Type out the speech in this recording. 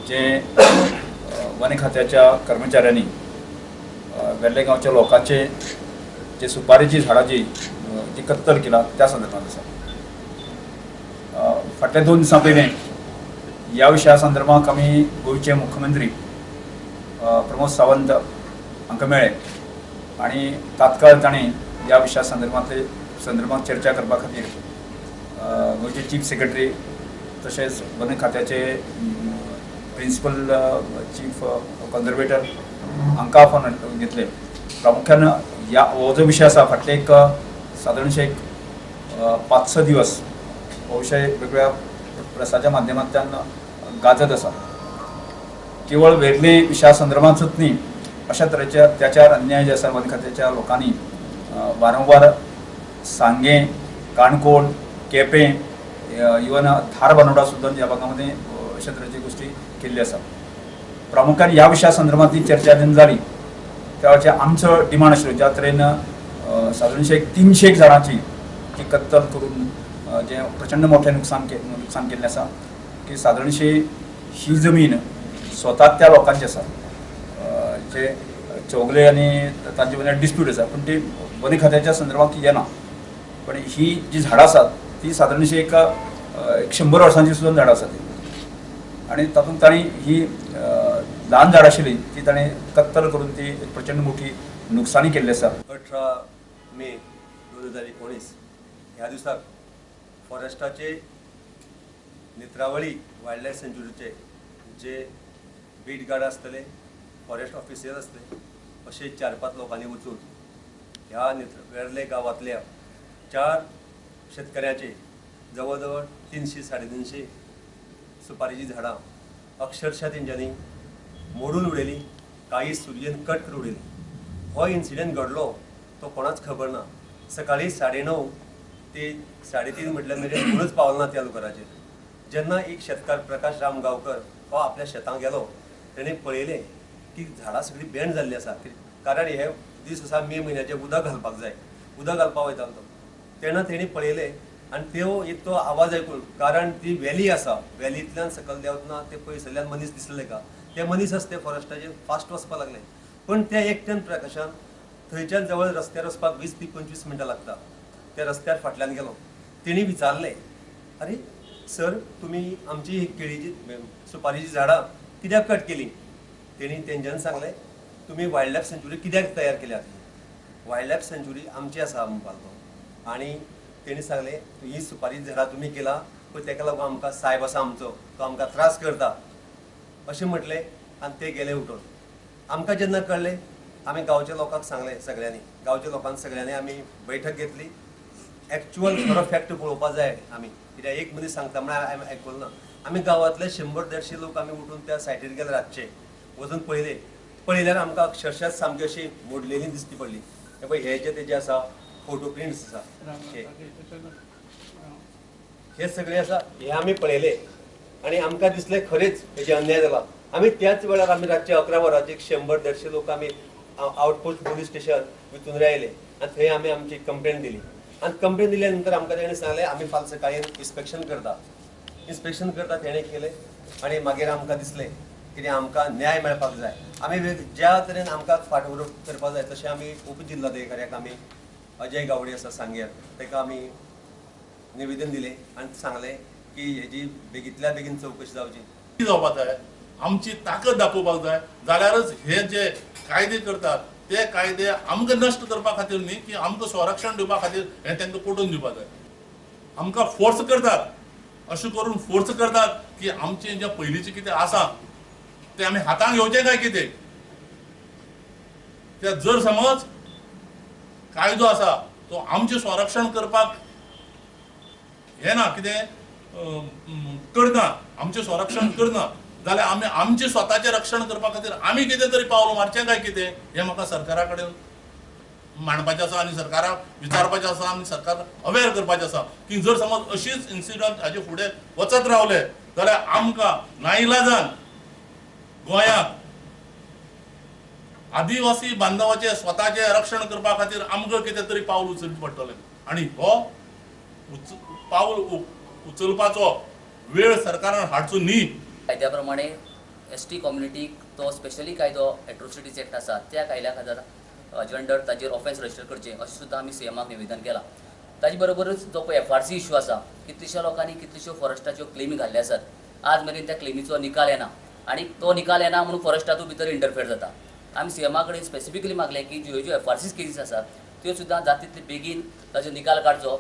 जे one खात्याच्या कर्मचाऱ्यांनी वेर्ले गांवच्या लोकांचे जे सुपारीची झाडां जी जी कत्तल केला त्या संदर्भात आसा. फाटल्या 2 दिसां पयलीं ह्या विशया संदर्भात आमी गोंयचे मुख्यमंत्री प्रमोद सावंत हांकां मेळ्ळे आनी तात्काळ तांणी ह्या विशया संदर्भात चर्चा करपा खातीर गोंयचे चीफ सेक्रेटरी तशेंच वन खात्याचे प्रिंसिपल चीफ कॉन्जर्वेटर हांकां आपोवन घेतले. प्रामुख्यान ह्या हो जो विशय आसा फाटले एक सादारणशे एक 5-6 दिवस हो विशय वेगवेगळ्या प्रसाच्या माध्यमांतल्यान गाजत आसा. केवळ वेर्ले विशया संदर्भांतच न्ही, अशा तरेच्या अत्याचार अन्याय जे आसा वन खात्याच्या लोकांनी वारंवार सांगें, काणकोण, केपें, इवन धारबानोडा सुद्दां ह्या भागामध्ये अशा तरेची गोष्टी केल्ली आसा. प्रामुख्यान ह्या विशया संदर्भांतली चर्चा जेन्ना जाली त्या वेळाचेर आमचो डिमांड आशिल्लो ज्या तरेन सादारणशे एक 300 झाडांची जी कत्तल करून जें प्रचंड मोठें नुकसान केल्लें आसा की सादारणशी ही जमीन स्वता त्या लोकांची आसा, जे चौगले आनी तांचे मदीं डिस्प्यूट आसा, पूण ती वन खात्याच्या संदर्भात येना. पण ही जी झाडां आसात ती सादारणशी एक 100 वर्सांची सुद्दां झाडां आसात ती, आनी तातूंत तांणी ही ल्हान झाडां आशिल्ली ती ताणें कत्तल करून ती एक प्रचंड मोठी नुकसानी केल्ली आसा. 18 मे 2019 ह्या दिसाक फॉरेस्टाचे नेत्रावळी वायल्ड लायफ सँच्युरीचे जे बीट गार्ड आसतले, फॉरेस्ट ऑफिसर आसतले, अशे 4-5 लोकांनी वचून ह्या वेर्ले गांवांतल्या 4 शेतकऱ्याचे जवळ जवळ 300-350 सुपारीची झाडां अक्षरशः तेंच्यांनी मोडून उडयली, काही सुरयेन कट करून उडयली. हो इन्सिडंट घडलो तो कोणाच खबर ना. सकाळी 9:30 ते 3:30 म्हटल्यार मेरेन कोणूच पावलो ना त्या लोकांचेर. जेन्ना एक शेतकार प्रकाश राम गांवकर हो आपल्या शेतांत गेलो, तेणें पळयलें की झाडां सगळीं बेंड जाल्लीं आसा, कारण हे दीस आसा मे म्हयन्याचे, उदक घालपाक जाय, उदक घालपाक वयतालो तो. तेन्ना तेणी पळयलें आनी त्यो एक तो आवाज आयकून, कारण ती वॅली आसा, वॅलींतल्यान सकयल देंवतना ते पयसुल्ल्यान मनीस दिसले का, ते मनीस आसा ते फॉरेस्टाचेर फास्ट वचपाक लागले. पण त्या एकट्यान प्रकाशान थंयच्यान जवळ रस्त्यार वचपाक 20 ते 25 मिनटां लागता, त्या रस्त्यार फाटल्यान गेलो. तेणी विचारलें, अरे सर, तुमी आमची ही केळीची सुपारीची झाडां कित्याक कट केली? तेणी तेंच्यांनी सांगलें, तुमी वायल्ड लायफ सँच्युरी कित्याक तयार केल्या? वायल्ड लायफ सँच्युरी आमची आसा म्हणपाक लागलो. आनी तेणी सांगलें, ही सुपारी झाडां तुमी केला पळय, तेका लागून आमकां सायब आसा आमचो, तो आमकां त्रास करता, अशें म्हटलें. आनी ते गेले उठून. आमकां जेन्ना कळ्ळें, आमी गांवच्या लोकांक सांगलें, सगळ्यांनी गांवच्या लोकांक सगळ्यांनी आमी बैठक घेतली. एक्चुअल खरो फॅक्ट पळोवपा जाय आमी, कित्याक एक मनीस सांगता म्हळ्यार आमी आयकलो ना. आमी गांवांतले 100-150 लोक आमी उठून त्या सायटीर गेले, रातचे वचून पळयले. पळयल्यार आमकां अक्षरशः सामकी अशी मोडलेली दिसती पडली. हे पळय, हे जे तेजे आसा फोटो प्रिंट्स आसा, हे सगळे आसा, हे आमी पळयले आनी आमकां दिसलें खरेंच हेजे अन्याय जाला. आमी त्याच वेळार आमी रातचे 11 वरांचेर 100-150 लोक आमी आउटपोस्ट पोलीस स्टेशन वितुंद्रे आयले आनी थंय आमी आमची कंप्लेन दिली. आनी कंप्लेन दिल्या नंतर आमकां तेणें सांगलें, आमी फाल्यां सकाळीं इन्स्पेक्शन करता. इन्स्पेक्शन करता तेणें केलें आनी मागीर आमकां दिसलें कितें आमकां न्याय मेळपाक जाय. आमी ज्या तरेन आमकां फाटपुरवण करपाक जाय तशें आमी उपजिल्लाधिकाऱ्याक आमी अजय गावडे आसा सांग्यार, ताका आमी निवेदन दिलें आनी सांगलें की हेजी बेगींतल्या बेगीन चवकशी जावची जावपाक जाय, आमची ताकद दाखोवपाक जाय, जाल्यारच हे जे कायदे करतात ते कायदे आमकां नश्ट करपा खातीर न्ही, की आमकां संरक्षण दिवपा खातीर हे तांकां पटोवन दिवपाक जाय. आमकां फोर्स करतात, अशें करून फोर्स करतात की आमचें जें पयलींचें कितें आसा तें आमी हातांत घेवचें काय कितें. ते जर समज कायदो आसा तो आमचें संरक्षण करपाक हें ना, कितें करना, आमचें संरक्षण करना जाल्यार आमी आमचें स्वताचें रक्षण करपा खातीर आमी कितें तरी पावल मारचें काय कितें, हें म्हाका सरकारा कडेन मांडपाचें आसा आनी सरकाराक विचारपाचें आसा आनी सरकार अवेर करपाचें आसा की जर समज अशीच इन्सिडंट हाजे फुडें वचत रावले जाल्यार आमकां नाइलाजान गोंयांत आदिवासी बांधवाचे स्वताचे रक्षण करपा खातीर आमकां कितें तरी पावल उचलचें पडटलें आनी हो पावल उचलपाचो वेळ सरकारान हाडचो न्ही. कायद्या प्रमाणे एस टी कम्युनिटीक तो स्पेशली कायदो एट्रोसिटीज एक्ट आसा त्या कायद्या खातीर अंडर ताजेर ऑफेन्स रजिस्टर करचें अशें सुद्दां आमी सी एमाक निवेदन केलां. ताजे बरोबरूच जो पळय एफ आर सी इशू आसा, कितलेश्या लोकांनी कितल्योश्यो फॉरेस्टाच्यो क्लेमी घाल्ले आसात, आज मेरेन त्या क्लेमीचो निकाल येना आनी तो निकाल येना म्हणून फॉरेस्टातूय भितर इंटरफेर जाता. आमी सी एमा कडेन स्पेसिफिकली मागलें की ज्यो ज्यो एफ आर सी केसीस आसात त्यो सुद्दां जाता तितले बेगीन ताजो निकाल काडचो.